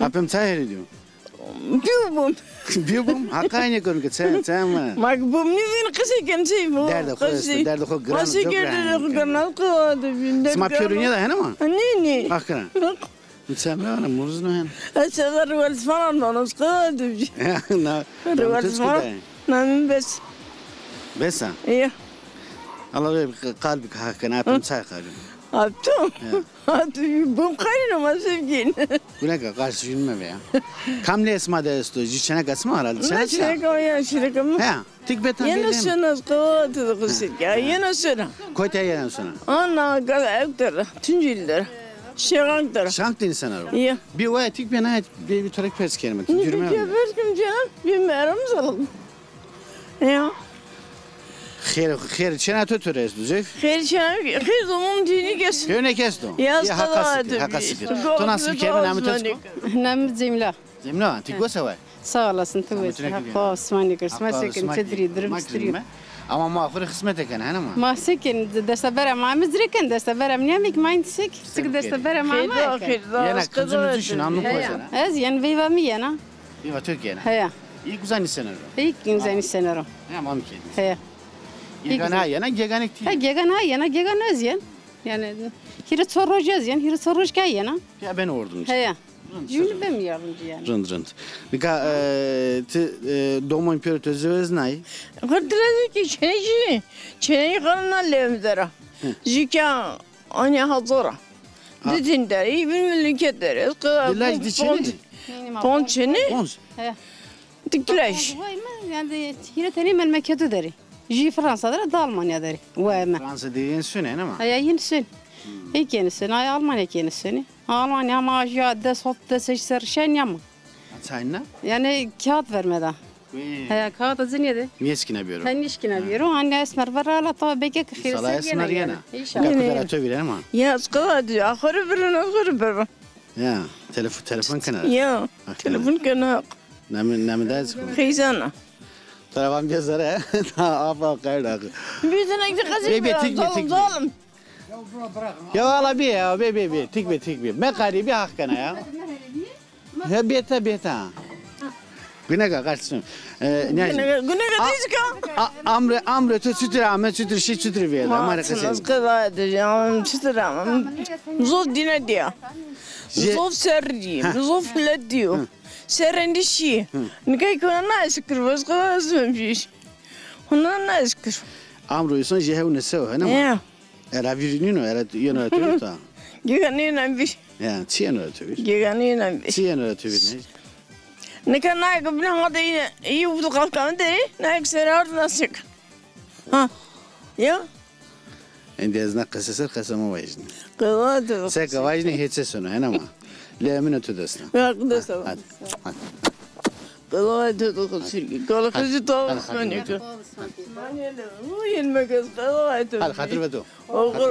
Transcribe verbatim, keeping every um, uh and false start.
Apim ça herî dîyo? Bîyo bum. Bîyo bum? Haqaynî kon ke ça, ça ma. Ma ke bum nîvîn qisê ken şey bum. Derdê xo esto, derdê xo giran o, çok giran. Qisê kerdê xo giran o, qada de bîn. Sima pêro nîya da hena ma? Nî, nî. Haq kena. Mi çeme ana muruz no hen. Ez çeme riwel falan manos qada de bîn. Ya, na. Riwel falan. Na min bes. Bes a? Ya. Allah ve qalbik haq kena, apim ça qajin. Apim? Ya. Ha, tu bum xeyrî no ma sevgîn. Guneka qarşî jûn mebe ya. Kam lê sima de esto? Jû çeneka sima herhalde. Çeneka sima? Çeneka ya, çeneka mi. He, tik beta. Yena sona, qewat de qisir ya. Yena sona. Kotî yena sona? Ana, gala ew der. Tuncel der. Şerank der. Şerank de însan ro. Ya. Bir waya tik bena, bir, bir torek pers kerime. Cürme. Bir pers kim canım? Bir meram zalim. Ya. Xêr, xêr çêna to, to rê esto zeyf? Xêr çêna, xêr domon tînî kes. Pêro nêkesto? Ya, haqas kir, haqas kir. To nas bikerî, namê to çik o? Namê Cemîla. Cemîla, ti gosa way? Sağ olasın, ti wes. Haq osmanî kir, sima sekin, çitirî, durum çitirî. Ama ma xo rê xizmete kena, hene ma? Ma sekin, desta bera ma mi zireken, desta bera mi nîyamik, ma in sek, sik desta bera ma ma. Xêr da, xêr da. Yena kızını düşün, anlık koyacağına. Ez yen veyva mi yena. Veyva to kena. Heya. Î guzanî senero? Î guzanî senero? Ya, mam kedi. Heya. Gegana yena, geganik ti. Ha, gegana yena, gegana ez yen. Yani, hîrê çor roj ez yen, hîrê çor roj ke yena. Ya ben ordum işte. Heya. Jûnî bem yardımcı yani. Rind, rind. Nika, e, ti, e, domon pêro to zewez nay? Xirtire ki çeneci, çeneci xalına levdera. Zika Anya hazora. Didin der, î bin memleket der. Ez qira. Dilaj di çini? Pont çini? Pont. He. Diklaj. Vay mi? Yani hîrê tenî memleketu deri. Jî Fransa deri, da Almanya deri. Vay mi? Fransa de yeni sün, ne ma? Aya yeni sün. Ek yeni sün. Ay Almanya yeni sün. Almanya ma ya des hot des eş ser şen ya ma. Çayna? Yani kağıt vermeden. He, kağıt azin yedi. Niye eskine bir? Sen niye eskine bir? Anne esmer var, ala ta beke ki xir. İnşallah esmer yena. İnşallah. Kapılara tövür ama. Ya, sıkı hadi. Ahırı birin, ahırı birin. Ya, telefon, telefon kenarı. Ya, telefon kenarı. Nemi, nemi de sıkı. Xeyzana. Telefon bir zara. Apa kayda. Bir tane gidip kazık. Bebe, tik mi, tik mi? Zalim. Ya ala bir ya, be, be, be, tik be, tik be. Me qerîbî haq kena ya. Ya beta, beta. Guneka kardeşim. E, ne? Guneka, guneka dizka. Amre, amre tu çitur ame, çitur şey, çitur bir yerde. Ama rekese. Nasıl kıvaydı ya, çitur ame. Zof dine diya. Zof ser diye, zof le diyor. Serendişi. Nikay kona na şükür, başka lazım bir. Ona na şükür. Amro insan jehev ne sev, he ne? Ya. Era vîrî nîno, era yeno ra tewir ta. Gêga nênan vîr. Ya, çi yeno ra tewir? Gêga nênan vîr. Çi yeno ra tewir ne? Nika nayê ke bîna ha de yî, yî û qafkame derê, nayê ke serê ard na sek. Ha. Ya. Endî ez na qese ser qese ma vajîne. Qewa de. Seke vajîne hêçe sono, hena ma. Lê min o tu dest na. Ya, dest na. Hadi, hadi. Qewa de do qesir. Gala qesir to Osmanî. Osmanî. Hadi, xatir ve tu.